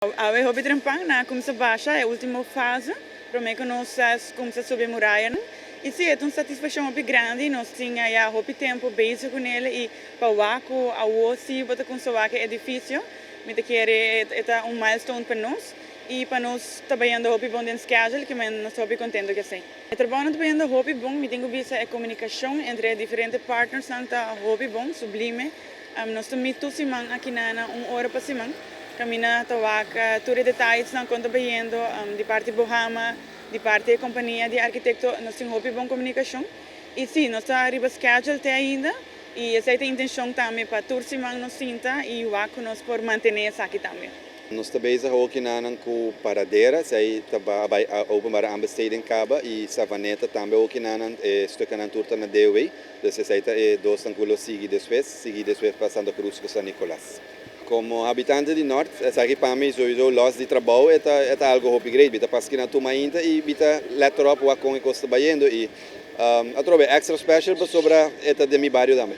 Awe hopi trempan nan a cuminsa basha e ultimo fase prome cu nos a cuminsa subi e murayanan. Y si, e ta un satisfaccion hopi grandi, nos tin ya hopi tempo bezig cu nele y pa wak cu awo si bo ta cuminsa wak e edificio, mi ta kere e ta un milestone pa nos y pa nos ta bayendo hopi bon den schedule, cu nos ta hopi contento cu esey. E trabounan ta bayendo hopi bon, mi tin cu bisa e comunicacion entre e diferente partnersnan ta hopi bon, sublime. Nos ta meet tur siman aki na un ora pa siman. Camina ta wak tur e detayesnan con ta bayendo di parti Bohama, di parti e compania di arquitecto, nos tin hopi bon comunicacion. Y si, nos ta riba schedule te ainda y esey ta intencion tambe pa tur siman nos sinta y wak cu nos por mantene esaki tambe. Nos ta bezig akinan cu Paradera, esey ta bay openbare aanbesteding caba y Savaneta tambe akinan e stuknan tur ta na DOW. Dus esey ta e dos cu lo sigui despues pa Santa Cruz cu San Nicolas. Como habitante di Noord, esaki pa mi sowieso los di trabou e ta algo hopi great. Mi ta pasa aki tur mainta y mi ta let op con e cos ta bayendo y atrobe extra special pasobra e ta di mi bario tambe.